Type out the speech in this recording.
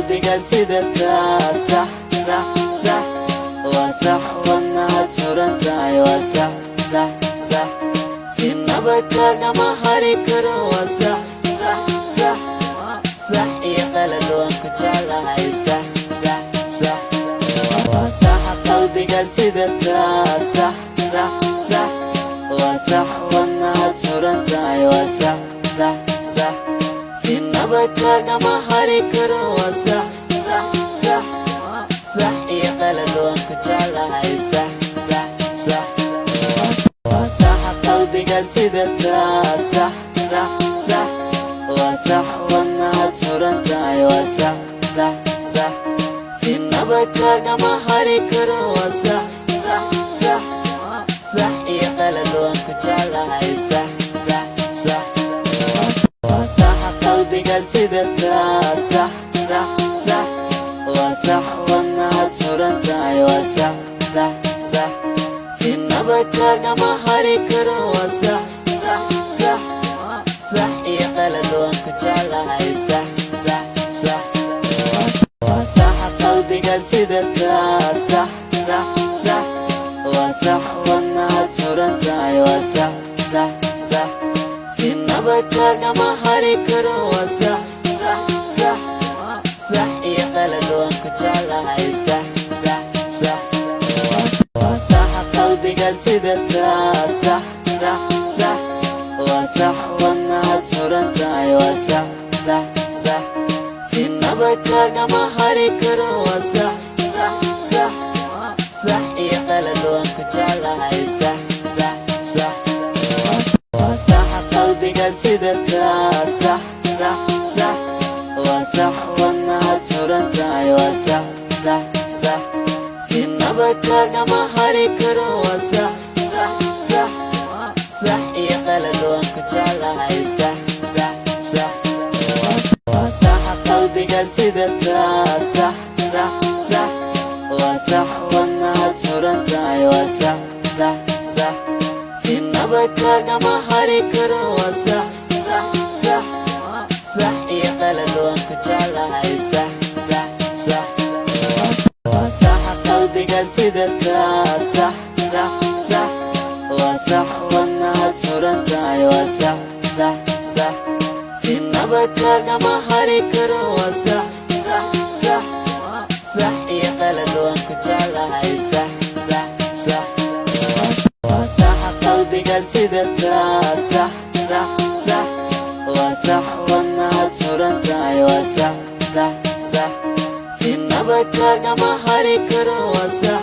Qalbiga sidataa, sax, sax, sax, waa sax. Wadnahaad suran tahay, waa sax, sax, sax. Sinaba kagama hari karo, waa sax, sax, sax. Sax iyo qalad, waan ku jeclahay, sax, sax, sax, waa sax. Qalbiga sidataa, sax, sax, sax, waa sax. Wadnahaad suran tahay, waa sax, sax, sax. Sinaba kagama hari karo, waa sax, sax, sax. Sax iyo qalad, waan ku jeclahay, sax, sax, sax, waa sax. Qalbiga sidataa, sax, sax, sax, waa sax. Wadnahaad suran tahay, waa sax, sax, sax. Sinaba kagama hari karo, waa sax, sax, sax. Sax iyo qalad, waan ku jeclahay, sax, sax, sax, waa sax. Qalbiga sidataa, sax, sax, sax, waa sax. Wadnahaad suran tahay, waa sax, sax, sax. Sinaba kagama hari karo, waa sax, sax, sax. Sax iyo qalad, waan ku jeclahay, sax, sax, sax, waa sax. Qalbiga sidataa, sax, sax, sax, waa sax. Wadnahaad suran tahay, waa sax, sax, sax. Sinaba kagama hari karo, waa sax, sax, sax. Sax iyo qalad, waan ku jeclahay, sax, sax, sax, waa sax. Qalbiga sidataa, sax, sax, sax, waa sax. Wadnahaad suran tahay, waa sax, sax, sax. Sinaba kagama hari karo, waa sax, sax, sax. Sax iyo qalad, waan ku jeclahay, sax, sax, sax, waa sax. Qalbiga sidataa, sax, sax, sax, waa sax. Wadnahaad suran tahay, waa sax, sax, sax. Sinaba kagama hari karo, waa sax, sax, sax. Sax iyo qalad, waan ku jeclahay, sax, sax, sax, waa sax. Qalbiga sidataa, sax, sax, sax, waa sax. Wadnahaad suran tahay, waa sax, sax, sax. Sinaba kagama hari karo, waa sax, sax, sax. Sax iyo qalad, waan ku jeclahay, sax, sax, sax, waa sax. Qalbiga sidataa, sax, sax, sax, waa sax. Wadnahaad suran tahay, waa sax, sax, sax. Sinaba kagama hari karo, waa sax, sax, sax. Sax iyo qalad, waan ku jeclahay, sax, sax, sax, waa sax. Qalbiga sidataa, sax, sax, sax, waa sax. Wadnahaad suran tahay, waa sax, sax, sax. Sinaba kagama hari karo, waa sax.